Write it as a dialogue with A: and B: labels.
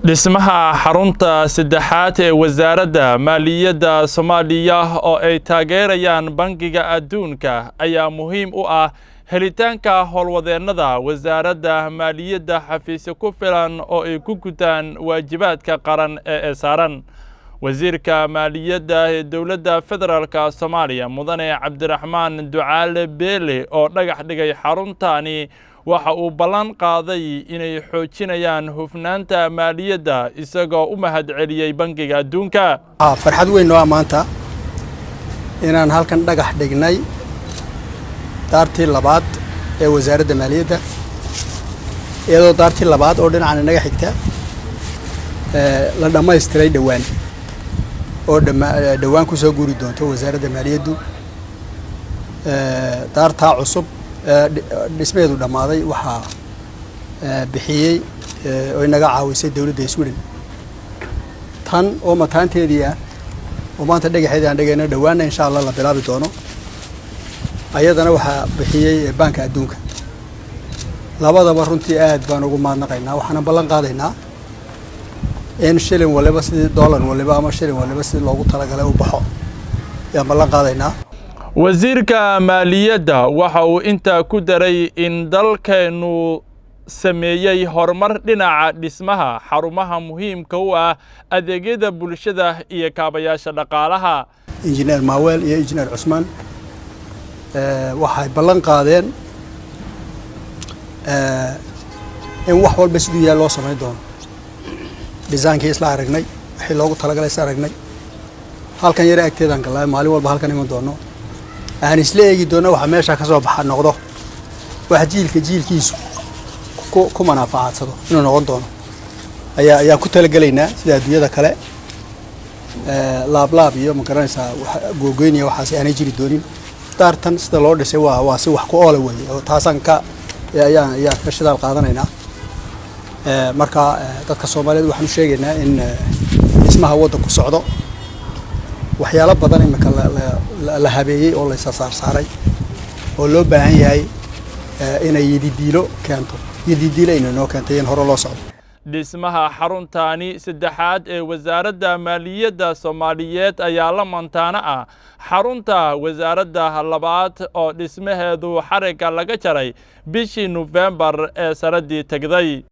A: Dhismaha xarunta saddexaad ee Wasaaradda Maaliyadda Soomaaliya oo ay taageerayaan Bangiga Adduunka ayaa muhiim u ah helitaanka howlwadeennada Wasaaradda Maaliyadda xafiisyo ku filan oo ay ku gutaan waajibaadka qaran ee saaran. Wasiirka Maaliyadda ee Dowladda Federaalka Soomaaliya, Mudane Cabdiraxmaan Ducaale Beele, oo dhagax dhigay xaruntani, waxa uu ballan qaaday inay xoojinayaan hufnaanta maaliyadda, isagoo u mahadceliyey Bangiga Adduunka.
B: Farxad weyn noo maanta inaan halkan dhagax dhignay daartii labaad ee Wasaaradda Maaliyadda, iyadoo daartii labaad oo dhinacan inaga xigta la dhammaystiray dhowaan oo dhowaan kusoo guuri doonto Wasaaradda Maaliyaddu. Daartaa cusub dhismaheedu dhammaaday waxaa bixiyey oo inaga caawisay dowladda Sweden. Tan oo mataanteedii ah oo maanta dhagaxeedii aan dhigayno, dhowaanna insha Allah la bilaabi doono, ayadana waxaa bixiyey Baanka Adduunka. Labadaba runtii aad baan ugu mahadnaqaynaa, waxaana ballan qaadaynaa in shilin waliba sidii dollar waliba ama shilin waliba sidii loogu talagalay u baxo ayaan ballan qaadaynaa.
A: Wasiirka Maaliyadda waxa uu intaa ku daray in dalkeennu sameeyey horumar dhinaca dhismaha xarumaha muhiimka u ah adeegyada bulshada iyo kaabayaasha dhaqaalaha.
B: Injineer Maaweel iyo Injineer Cusmaan waxay ballan qaadeen in wax walba siduu yahay loo samayn doono. Dhisaankii isla aragnay, wixii loogu talagalay isla aragnay. Halkan yare agteedaan gallaa, maalin walba halkan iman doono, aan isla eegi doono waxa meesha ka soo baxa noqdo wax jiilka jiilkiisu ku manaafacadsado inuu noqon doono ayaa ku talagelaynaa. Sida adduunyada kale laablaab iyo, ma garanaysaa, googoyn iyo waxaas aanay jiri doonin. Daartan sida loo dhisay waa si wax ku oola weeye, oo taasaan ka ayaan ka shidaal qaadanaynaa. Marka dadka Soomaaliyeed waxaan u sheegaynaa in dhismaha waddanku socdo, waxyaalo badan imika la habeeyey oo la isa saarsaaray oo loo baahan yahay inay yididiilo keento, yididiilo inay noo keentay in hore loo socdo.
A: Dhismaha xaruntaani saddexaad ee Wasaaradda Maaliyadda Soomaaliyeed ayaa la mantaano ah xarunta wasaaradda labaad oo dhismaheedu xarigga laga jaray bishii Nofembar ee sannaddii tegday.